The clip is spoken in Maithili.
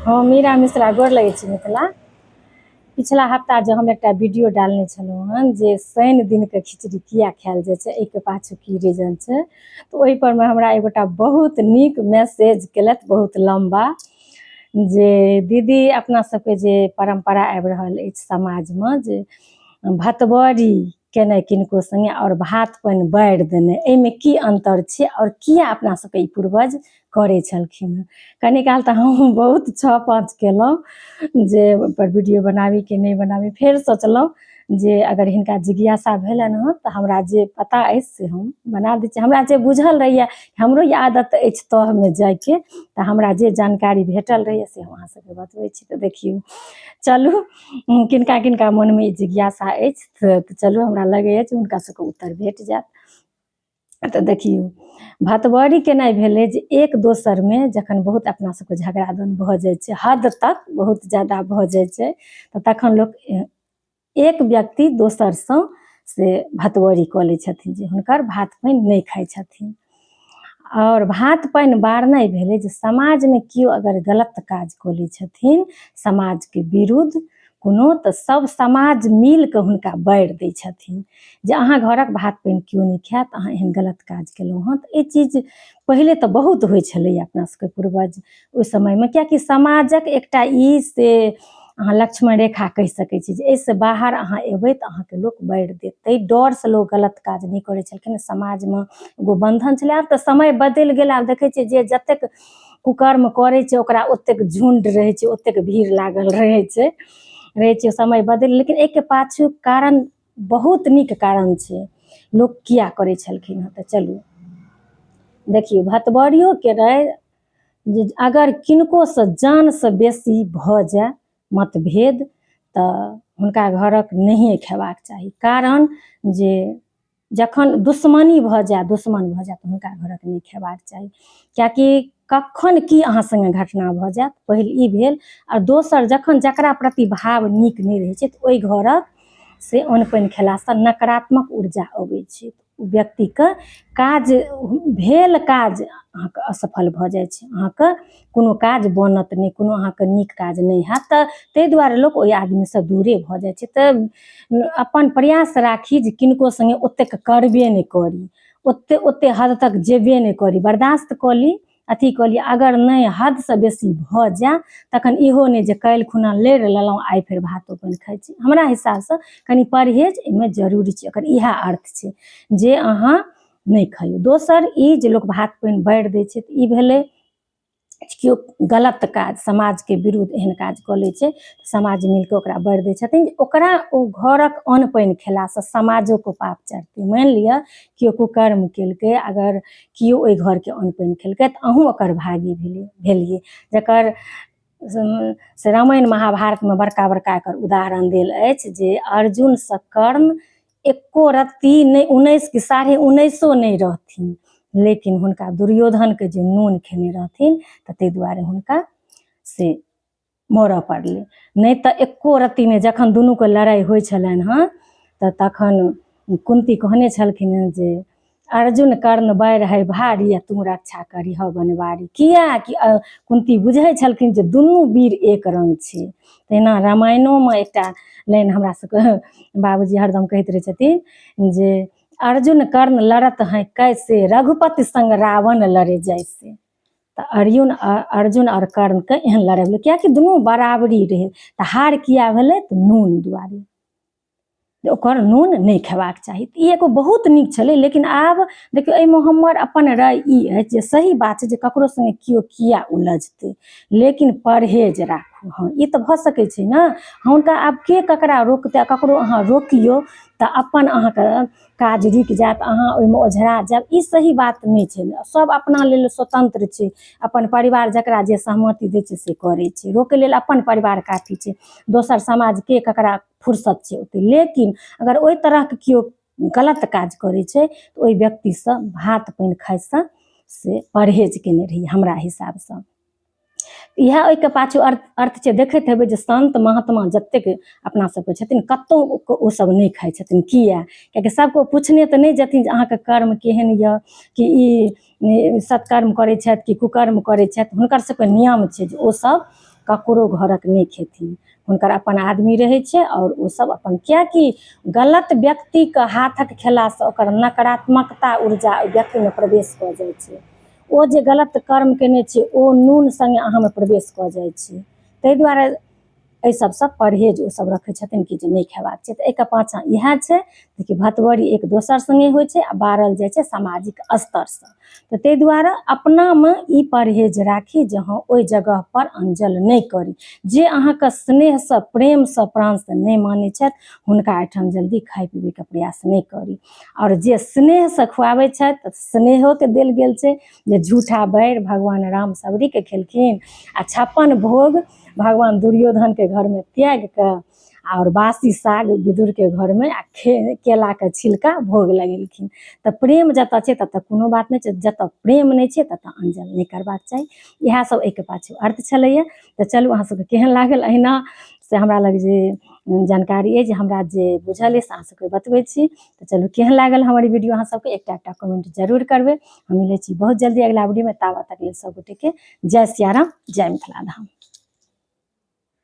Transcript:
हम मीरा मिश्रा गोर लगै छी मिथिला। पिछला हफ्ता जे हम एकटा वीडियो डालने छलहुँ हन जे शनि दिनके खिचड़ी किया खायल जाइ छै, एहिके पाछू की रीजन छै, तऽ ओहि परमे हमरा एगोटा बहुत नीक मैसेज केलथि, बहुत लम्बा, जे दीदी अपना सबके जे परम्परा आबि रहल अछि समाजमे जे भतबरी केनाइ किनको सङ्गे आओर भात पानि बारि देनाइ, एहिमे की अन्तर छै आओर किया अपना सबके ई पूर्वज करै छलखिन हँ। कनी काल तऽ हमहूँ बहुत छओ पाँच केलहुँ जे ओहिपर वीडियो बनाबी कि नहि बनाबी। फेर सोचलहुँ जे अगर हिनका जिज्ञासा भेलनि हँ तऽ हमरा जे पता अछि से हम बना दै छी। हमरा जे बुझल रहैए, हमरो ई आदत अछि तहमे जाइके, तऽ हमरा जे जानकारी भेटल रहैए से हम अहाँ सबके बतबै छी। तऽ देखियौ, चलू, किनका किनका मोनमे ई जिज्ञासा अछि, तऽ चलू, हमरा लगैए जे हुनका सबके उत्तर भेट जायत। तऽ देखियौ, भतबरी केनाइ भेलै जे एक दोसरमे जखन बहुत अपना सबके झगड़ा दन भऽ जाइ छै, हद तक बहुत जादा भऽ जाइ छै, तऽ तखन लोक एक व्यक्ति दोसरसँ से भतबरी कऽ लै छथिन जे हुनकर भात पानि नहि खाइ छथिन। आओर भात पानि बारनाइ भेलै जे समाजमे केओ अगर गलत काज कऽ लै छथिन समाजके विरुद्ध कोनो, तऽ सब समाज मिल कऽ हुनका बारि दै छथिन जे अहाँ घरक भात पानि केओ नहि खायत, अहाँ एहन गलत काज केलहुँ हँ। तऽ ई चीज पहिले तऽ बहुत होइ छलैए अपना सबके पूर्वज ओहि समयमे, किएकि समाजक एकटा ई से अहाँ लक्ष्मण रेखा कहि सकै छी जे एहिसँ बाहर अहाँ एबै तऽ अहाँके लोक बारि देत। ताहि डरसँ लोक गलत काज नहि करै छलखिन। समाजमे एगो बन्धन छलै। आब तऽ समय बदलि गेल। आब देखै छियै जे जतेक कुकर्म करै छै ओकरा ओतेक झुण्ड रहै छै, ओतेक भीड़ लागल रहै छै रहै छै समय बदलि, लेकिन एहिके पाछू कारण बहुत नीक कारण छै, लोक किया करै छलखिन हँ। तऽ चलू देखियौ, भतबरियोके रहै जे अगर किनकोसँ जानसँ बेसी भऽ जाय मतभेद तऽ हुनका घरक नहिए खेबाक चाही। कारण जे जखन दुश्मनी भऽ जाय, दुश्मन भऽ जाय, तऽ हुनका घरक नहि खेबाक चाही, किएकि कखन की अहाँ सङ्गे घटना भऽ जायत। पहिल ई भेल आ दोसर जखन जकरा प्रति भाव नीक नहि रहै छै तऽ ओहि घरक से अन्न पानि खेलासँ नकारात्मक ऊर्जा अबै छै। ओ व्यक्तिके काज भेल काज अहाँके असफल भऽ जाइ छै, अहाँके कोनो काज बनत नहि, कोनो अहाँके नीक काज नहि हैत। तऽ ताहि दुआरे लोक ओहि आदमीसँ दूरे भऽ जाइ छै। तऽ अपन प्रयास राखी जे किनको सङ्गे ओतेक करबे नहि करी, ओते ओते हद तक जेबे नहि करी, बर्दाश्त कऽ ली, अथी कऽ ली। अगर नहि हदसँ बेसी भऽ जाय तखन इहो नहि जे काल्हि खुना लड़ि लेलहुँ, आइ फेर भातो पानि खाइ छी। हमरा हिसाबसँ कनि परहेज एहिमे जरूरी छै। एकर इएह अर्थ छै जे अहाँ नहि खइयौ। दोसर ई जे लोक भात पानि बारि दै छै, तऽ ई भेलै केओ गलत काज समाजके विरुद्ध एहन काज कऽ लै छै, समाज मिलकऽ ओकरा बारि दै छथिन जे ओकरा ओ घरक अन्न पानि खेलासँ समाजोके पाप चढ़तै। मानि लिअ केओ कुकर्म केलकै, अगर केओ ओहि घरके अन्न पानि खेलकै तऽ अहूँ ओकर भागी भेलियै। जकर से रामायण महाभारतमे बड़का बड़का एकर उदाहरण देल अछि जे अर्जुनसँ कर्ण एको रत्ती नहि 19 कि 19.5 नहि रहथिन, लेकिन हुनका दुर्योधनके जे नून खेने रहथिन तऽ ताहि दुआरे हुनका से मरऽ पड़लै, नहि तऽ एको रत्ती नहि। जखन दुनूके लड़ाइ होइ छलनि हँ तऽ तखन कुन्ती कहने छलखिन हँ जे अर्जुन कर्ण बैर है भारी आ तू रक्षा करिह बनवारी। किया कि कुन्ती बुझै छलखिन जे दुनू वीर एक रङ्ग छै। तहिना रामायणोमे एकटा लाइन हमरा सबके बाबूजी हरदम कहैत रहै छथिन जे अर्जुन कर्ण लड़त हैं कैसे, रघुपति संग रावण लड़े जैसे। तऽ अर्जुन आओर कर्णके एहन लड़ाइ भेलै किएकि दुनू बराबरी रहै। तऽ हार किया भेलै? तऽ नून दुआरे, जे ओकर नून नहि खेबाक चाही। तऽ ई एगो बहुत नीक छलै। लेकिन आब देखियौ, एहिमे हमर अपन राय ई अछि जे सही बात छै जे ककरो सङ्गे केओ किया उलझतै, लेकिन परहेज राखू। हँ, ई तऽ भऽ सकै छै ने। हुनका आब के ककरा रोकतै? आ ककरो अहाँ रोकियौ तऽ अपन अहाँके काज रुकि जायत, अहाँ ओहिमे ओझरा जायब, ई सही बात नहि छै। सब अपना लेल स्वतन्त्र छै। अपन परिवार जकरा जे सहमति दै छै से करै छै। रोकै लेल अपन परिवार काफी छै, दोसर समाजके ककरा फुर्सत छै ओते? लेकिन अगर ओहि तरहके केओ गलत काज करै छै तऽ ओहि व्यक्तिसँ भात पानि खाइसँ से परहेज केने रही हमरा हिसाबसँ। इएह ओहिके पाछू अर्थ अर्थ छै। देखैत हेबै जे संत महात्मा जतेक अपना सबके छथिन, कतहु ओ सब नहि खाइ छथिन। किया? कियाकि सबके पुछने तऽ नहि जेथिन जे अहाँके कर्म केहन यऽ, कि ई सत्कर्म करै छथि कि कुकर्म करै छथि। हुनकर सबके नियम छै जे ओ सब ककरो घरक नहि खेथिन। हुनकर अपन आदमी रहै छै आओर ओसभ अपन, किएकि गलत व्यक्तिके हाथक खेलासँ ओकर नकारात्मकता ऊर्जा ओहि व्यक्तिमे प्रवेश कऽ जाइ छै। ओ जे गलत कर्म केने छै ओ नून सङ्गे अहाँमे प्रवेश कऽ जाइ छै। ताहि दुआरे एहि सबसँ परहेज ओसब रखै छथिन कि जे नहि खेबाक छै। तऽ एहिके पाछाँ इएह छै कि भतबरी एक दोसर सङ्गे होइ छै आ बारल जाइ छै सामाजिक स्तरसँ। तऽ ताहि दुआरे अपनामे ई परहेज राखी जे हँ ओहि जगहपर अंजल नहि करी। जे अहाँके स्नेहसँ प्रेमसँ प्राणसँ नहि मानै छथि हुनका एहिठाम जल्दी खाइ पीबैके प्रयास नहि करी। आओर जे स्नेहसँ खुआबै छथि तऽ स्नेहोके देल गेल छै जे झूठा बैर भगवान राम सबरीके खेलखिन आ 56 भोग भगवान दुर्योधनके घरमे त्यागि कऽ आओर बासी साग विदुरके घरमे आ केलाके छिलका भोग लगेलखिन। तऽ प्रेम जतऽ छै ततऽ कोनो बात नहि छै, जतऽ प्रेम नहि छै ततऽ अंजल नहि करबाक चाही। इएह सब एहिके पाछू अर्थ छलैया। तऽ चलू अहाँ सबके केहन लागल अहिना से हमरा लग जे जानकारी अछि, हमरा जे बुझल अछि से अहाँ सबके बतबै छी। तऽ चलू केहन लागल हमर ई वीडियो अहाँ सबके एकटा एकटा कमेंट जरूर करबै। हम मिलै छी बहुत जल्दी अगिला वीडियोमे, ताबत तक लेल सब गोटेके जय सियाराम, जय मिथिला धाम।